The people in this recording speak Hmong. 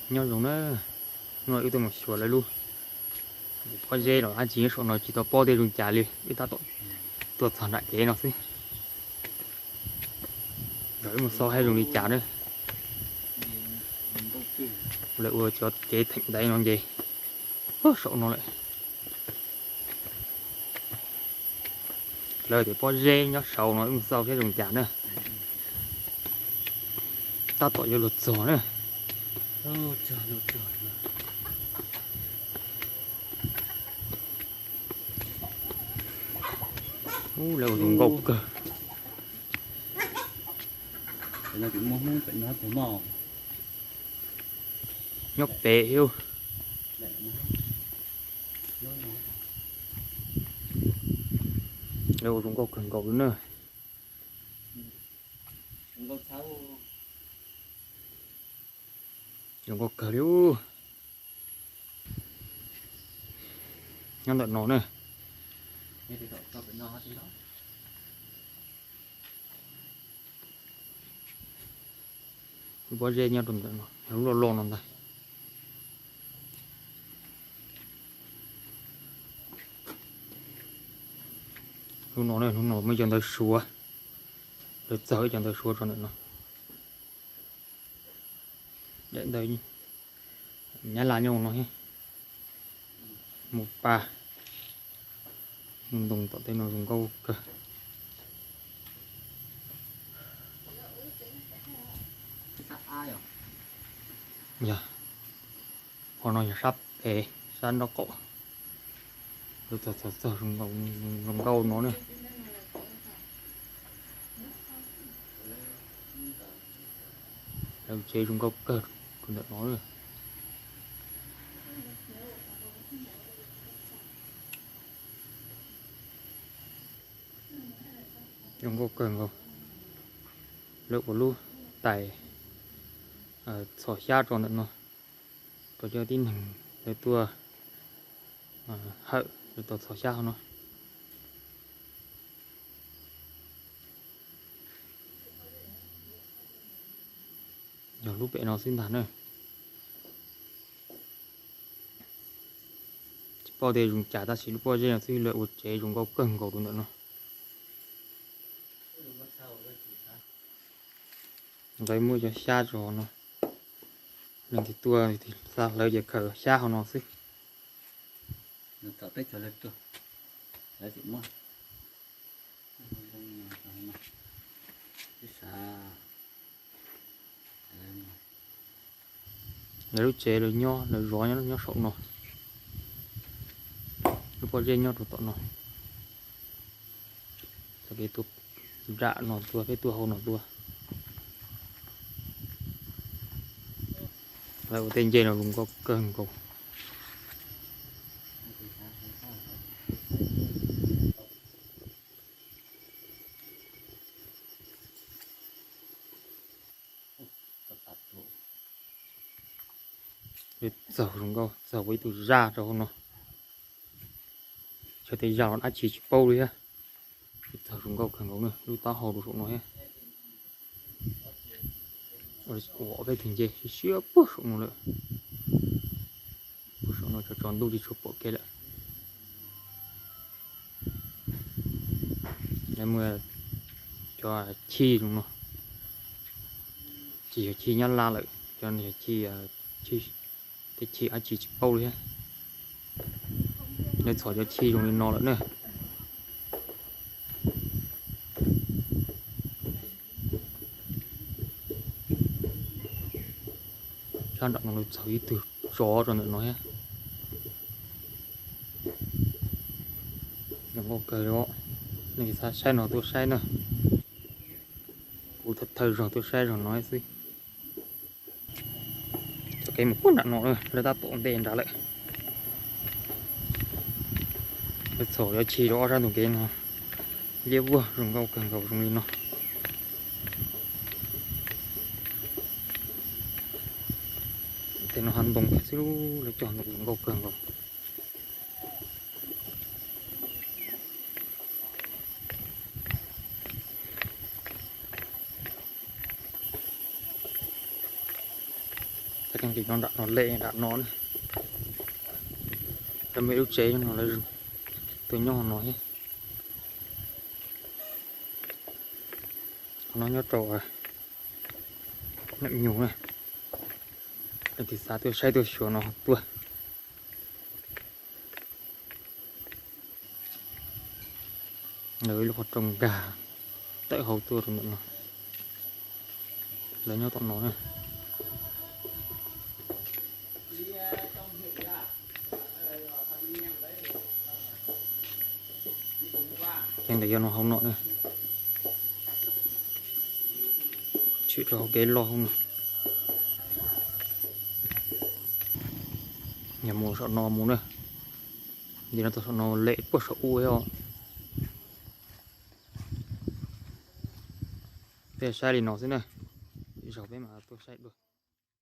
Nyob zoo na, hnub no wb tuaj mus xyuas lawv lub pob zeb los dab tsi nyob saum no tsis tau paub tias zoo cas li, wb tab tom tuaj txog nram kev no xwb. Yog wb mus xauj saib zoo li cas na. Lawv ua cov kev theem ntaiv no nce saum no lawm. Lawv tias pob zeb nyob saum no, wb mus xauj saib zoo cas na. Tab tom yuav luag txog na. Ub, lawv ua zoo nkauj kawg. Nyob pem thiab. Lawv ua zoo nkauj kawg nkaus li na. Zoo nkauj kawg li. Nyob ntawm no na. Lub pob zeb nyob rau ntawm no, lub loj loj no ntag. Lub no, lub no muaj ib co ntawv suav, lawv txawb ib co ntawv suav rau ntawm no. Daim ntawv Nyab Laj nyob no thiab. Mus pa mus ntoo tom tej no zoo nkauj kawg. Yog, qhov no yog sab pem sab nraub qaum. Txog txog txog zoo nkauj no na. Lawv tsev zoo nkauj kawg rau ntawm no. Zoo nkauj kawg nkaus. Lawv ua lub tais txhos xyab rau ntawm no, rau cov tib neeg lawv tuaj hawm lawv tau txhos xyab hauv no. Yog lub pem no xwb ntag na. Tsis paub tias zoo cas tab sis lub pob zeb no xwb lawv ua tsev zoo nkauj kawg nkaus rau ntawm no. Lawv muab cov xyab rau hauv no, leej twg tuaj xa hlawv ces khaws xyab hauv no xwb. Lawv lub tsev lawv nyob lawv zov nyob saum no. Lub pob zeb nyob rau tom no. Txoj kev tuaj nram no tuaj peb tuaj hauv no tuaj. Lawv ua tej ncej no zoo nkauj kawg nkaus. Txaug zoo nkauj, txaug ua ib tug zaj rau hauv no. Tshuav tej zaj los dab tsi tsis paub li thiab. Txaug zoo nkauj kawg nkaus na, lub taub hau rau saum no thiab. Ua peb tug ncej siab siab puag saum no lawm. Puag saum no tso tso ntuj tsis tshua pom kev lawm. Lawv muaj cov chij zoo no, tsis yog chij Nyab Laj lawm, cov no yog chij, tej chij dab tsi tsis paub li thiab. Lawv txhom cov chij zoo li no lawm na. Sab nram no lawv txhom ib tug tsov rau ntawm no thiab. Zoo nkauj kawg li os. Nej xav saib no tuaj saib na. Kuv thawj thawj zaug tuaj saib zaug no xwb. Txoj kev mus puag nram no lawv tab tom ntej nrad lawm. Lawv txhom cov chij rau ob sab ntug kev no. Liab vuag zoo nkauj kawg nkaus zoo li no. Tej no hav ntoo xwb, lawv cog ntoo zoo nkauj kawg nkaus. Cov keej Nyob nram no lej nram no na. Lawv muaj ib lub tsev nyob no, lawv tuaj nyob hauv no thiab. Qhov no nyob rau Nam Nyug na. Leej twg xav tuaj saib tuaj xyuas no tuaj. Lawv ib lub qhov rooj nkag tawm hauv tuaj rau ntawm no. Lawv nyob tom no na. Ces ntawm yog no hauv no na. Tshwm rau hauv kev loj hauv no. Yog mus saum no mus na. Ntawm no tau saum no lem puag saum ub os. Peb saib li no xwb na. Zaum peb mam tuaj saib dua.